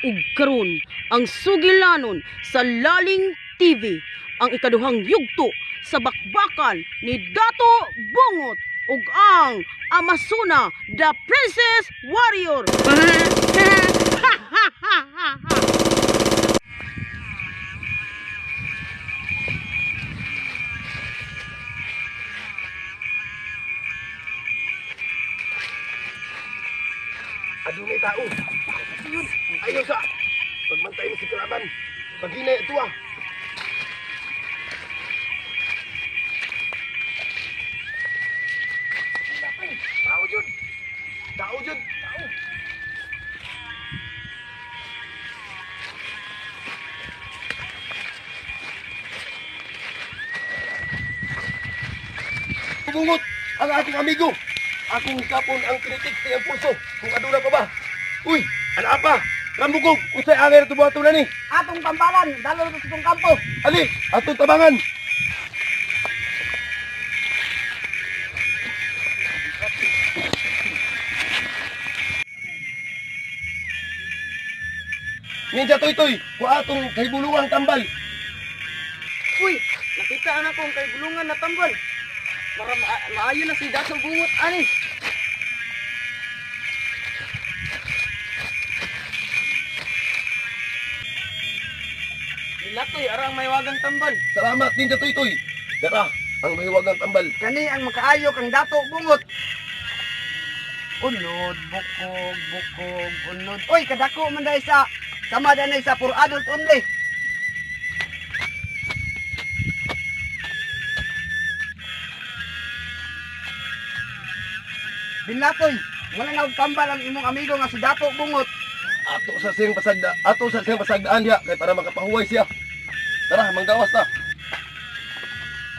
Ug karon ang sugilanon sa Laling TV, ang ikaduhang yugto sa bakbakan ni Dato Bungot ug ang Amazona the Princess Warrior. Adunay tao. Yun. Ayaw sa. Pagbantay mo si kalaban. Paghinay ito ah. Tao yun. Tao yun. Tao. Bungot ang aking amigo. Akong kapon ang kinitik sa iyang pulso. Kung aduna pa ba? Uy, ana pa? Rambugog, unsay angay na tubuhaton na ni? Atong tambalan, dalo na sa itong kampo. Ali, atong tabangan. Ninja Toy Toy, kuha atong kahibulungang tambal. Uy, nakita na akong kay bulungan na tambal. Para maayo na si Dato Bungot ani. Nilatoy, arang may wagang tambal. Salamat, Ninja Toy Toy. Dara, ang mahiwagang tambal. Kani ang makaayo kang Dato Bungot. Unod, bukog, bukog, unod. Uy, kadako man dahil sa sama danay sa for adult only. Binlatoy, wala na og tambal ang imong amigo nga si Dato Bungot. Ato sa siyang pasagdaan diha kay para makapahuway siya. Tara, manggawas ta.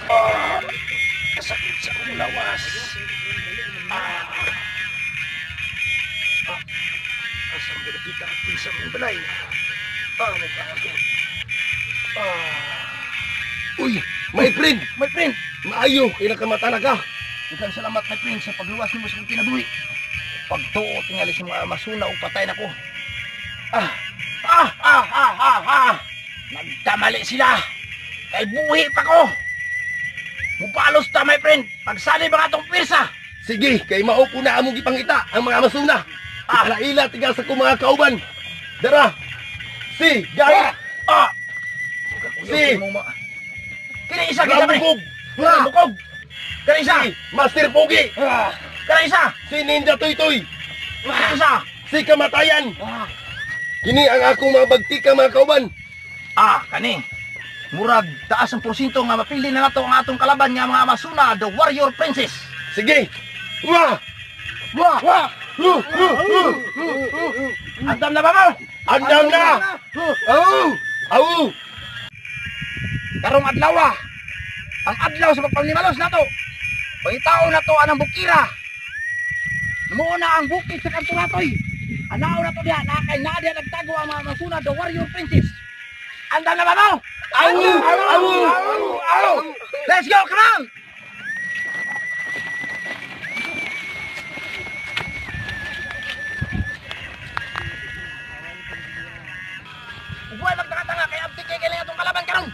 Ah, sakit sa akong lawas. Ah. Ah. Asa mo nakita ang sa mong balay? Ah, may kaagad. Ah. Uy, my friend, My friend, maayo kay nakamata na ka. daghang salamat my friend sa pagluwas nimo sa akong kinabuhi. Pagtuo tingali sa mga masuna ug patay nako. Ah, ah, ah, ah, ah, ah. Nagkamali sila. Kay buhi pa ko. Mupalos ta my friend. Pagsali ba atong pirsa? Sige, kay mao po na among gipangita ang mga masuna. Ah. Ila tiga sa kong mga kauban. Dara. Si, gaya. Ah. Si. Kini isa kita pre. Ramugog. Ramugog. Kini isa. Si Master Pogi. Ah. Kini isa. Si Ninja Toy Toy. Kini isa. Si Kamatayan. Ah. Kini ang akong mga bagtika mga kauban. Ah, kani. Murag taas ang porsyento nga mapili na nato ang atong kalaban nga mga Amazona, the Warrior Princess. Sige. Wah! Wah! Wah! Hu! Hu! Hu! Andam na ba mo? Andam na! Au! Au! Karong adlaw ah. Ang adlaw sa pagpanglimalos nato. Pangitaon nato anang bukira. Muuna ang bukid sa kanto natoy. Anao na to diha na kay naa diha nagtago ang mga Amazona, the Warrior Princess. Andam na ba mo? Au! Au! Au! Let's go, come on! Buhay magtanga-tanga kay abtik kay kailangan atong kalaban karon.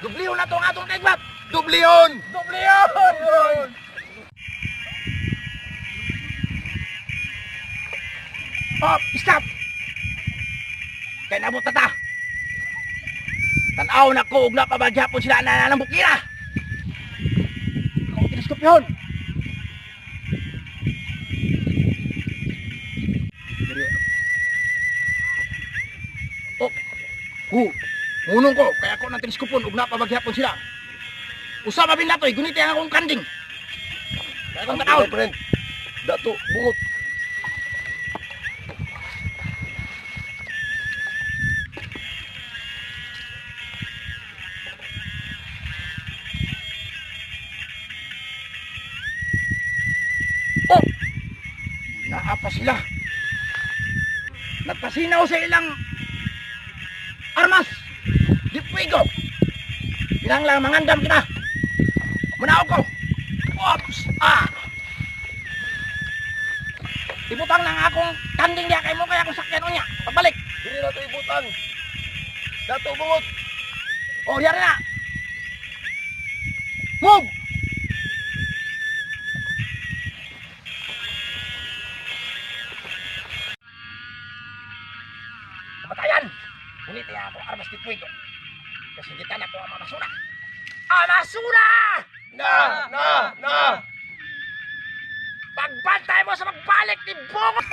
Dubliyon na to ang atong tigbat. Dublion! Dubliyon! Oh, stop! Kay nabot na ta. Tanaw na ko og napabagyapon sila na ng bukira. Akong teleskopyon. Oh, hu, hunong ko, kaya ako ng teleskopon ug napabagyapon sila. Usa pa bin natoy, guniti ang akong kanding. Kaya akong Ang tanaw. my friend. Dato, bungot. Oh! Naa pa sila. Nagpasinaw sa ilang armas. Di puigo. Ilang lang mangandam kita. Munaw ko. Oops! Ah! Ibutang lang akong kanding diya kay mo kaya akong sakyan unya. Dato Bungot. Oh, yari na! Move! Kamatayan! Ngunit niya ako armas ni Fuego. Kasi kita na ko ang Amasuna. Amasuna! Na, na, na. Pagbantay mo sa magbalik ni Bungot!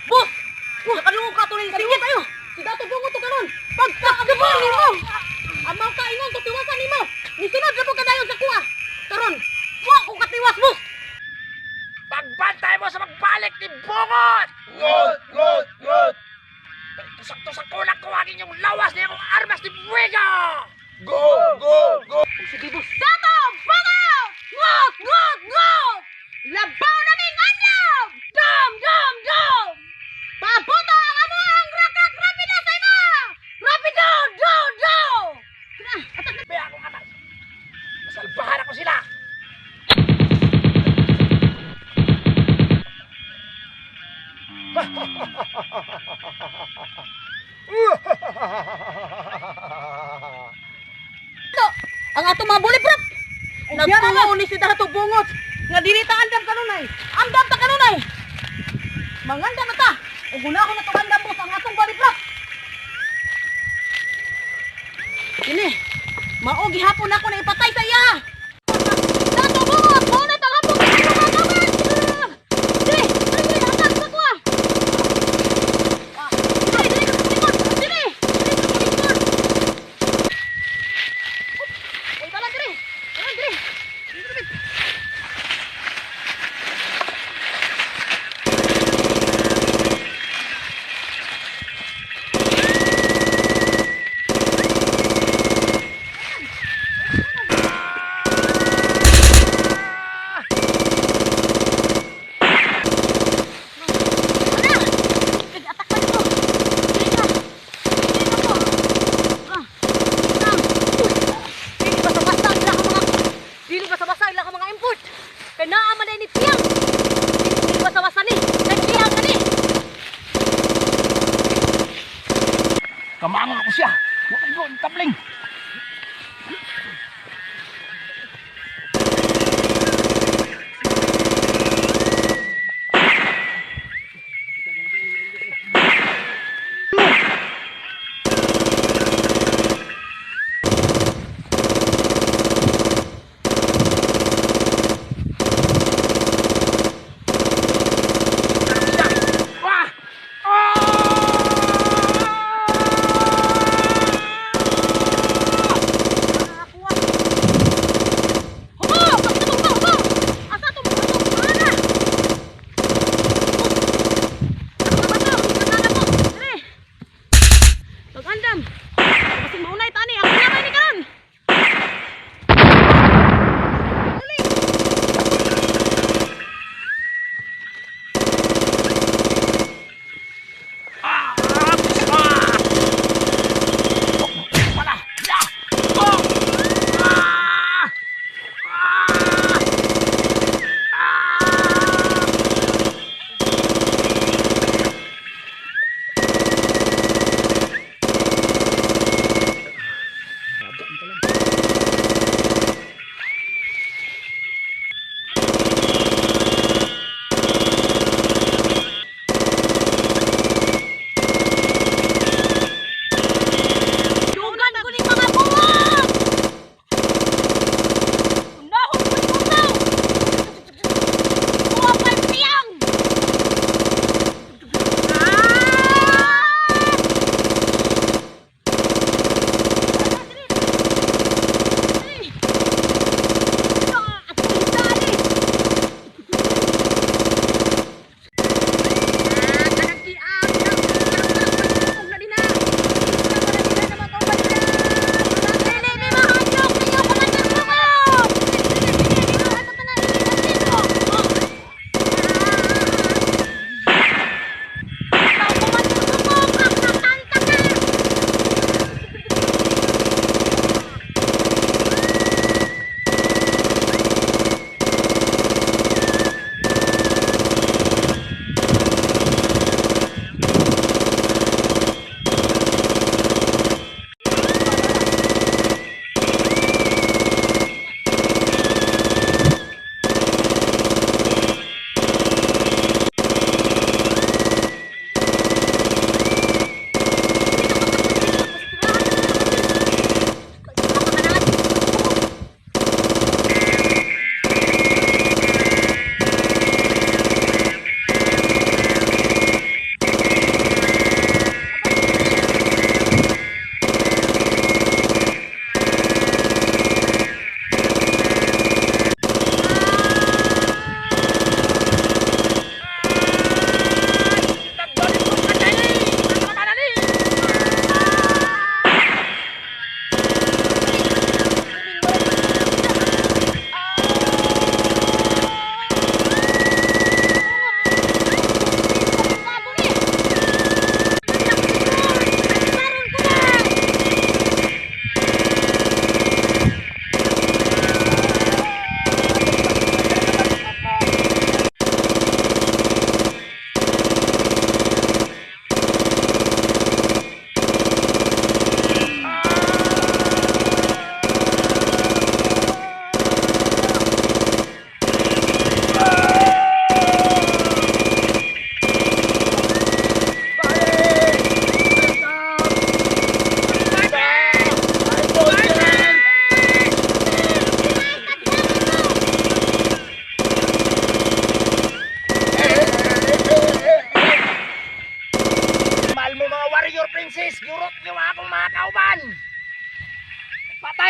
Boss! Nakalungog ka tuloy. Sige tayo. Si Dato Bungot to karon. Pagtakbo nimo. Amaw ka ingon tutiwasan nimo. Nisunod na po kadayon sa kuha. Karon, wa ko katiwas, boss. Pagbantay mo sa magbalik ni Bungot! Ngot, ngot, ngot. Tusak-tusak ko lang kuhagin yung lawas niya kung armas ni Fuego! Go, go, go. Sige, boss. Dato Bungot! Ngot, ngot, ngot! Labaw na ning andam! Dam, dam, dam! Pabuto ang amo ang rak rak rapido sa imo! Rapido, do, do! Tara, atak na. May akong atas! Masalbahan ako sila! To, ang ato mga bulletproof. Nagtuo ni si Dato Bungot nga dili ta andam kanunay. Andam ta kanunay. Mangandam na ta. Ug una ko na tong andam boss ang atong bulletproof. Kini, mao gihapon ako na ipatay sa iya. Dato Bungot, mao na tang hapon sa mga gawas. Dili, dili, dili, atak sa kuha. Dili, dili ka sa likod. Dili, dili ka sa likod. Uy, bala diri. Diri, diri. Diri, diri. Ana! Nag-attack pa dito. Diri ka. Diri ka po. Ah. Ah. Uy. Dili basta-basta ang ilang mga dili basta-basta ang ilang mga import. Kay naa man ni Piang. Dili basta-basta ni. Kay Piang na ni. Kamangon ako siya! Huwag ko, tabling! Ah!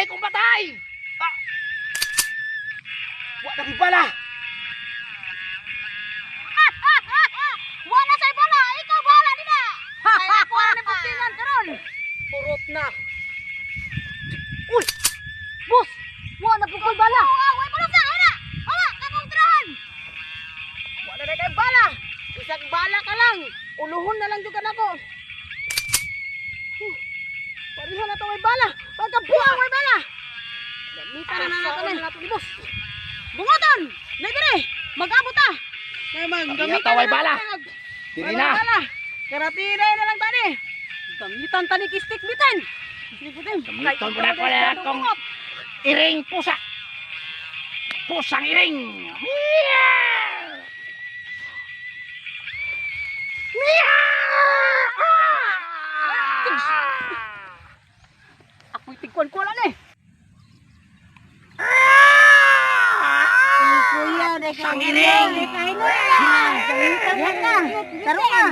Patay kung patay! Ah! Wa na bala. Wala say bala, ikaw bala nila. Kaya ako na putingan karon. Purot na. Uy! Boss, wa na pud koy bala. Oo, wa mo na ana. Hawa, kakong tirahan. Wala na kay bala. Isang bala ka lang. Uluhon na lang jud ka nako. Huh. Pareha na to may bala. Pagkabuang may bala. Gamitan na na nato ni boss. Bungoton! Nay dire! Mag-abot ta! Nay mag Pareha ta, way bala. Diri na. Karatinay na lang tani. Gamitan tani kistik bitin. Kistik bitin. Gamiton po na ko na akong iring pusa. Pusang iring. Meow! Meow! Ako'y tigkuan ko lang eh. Kuya, pusang iring. Taro ka.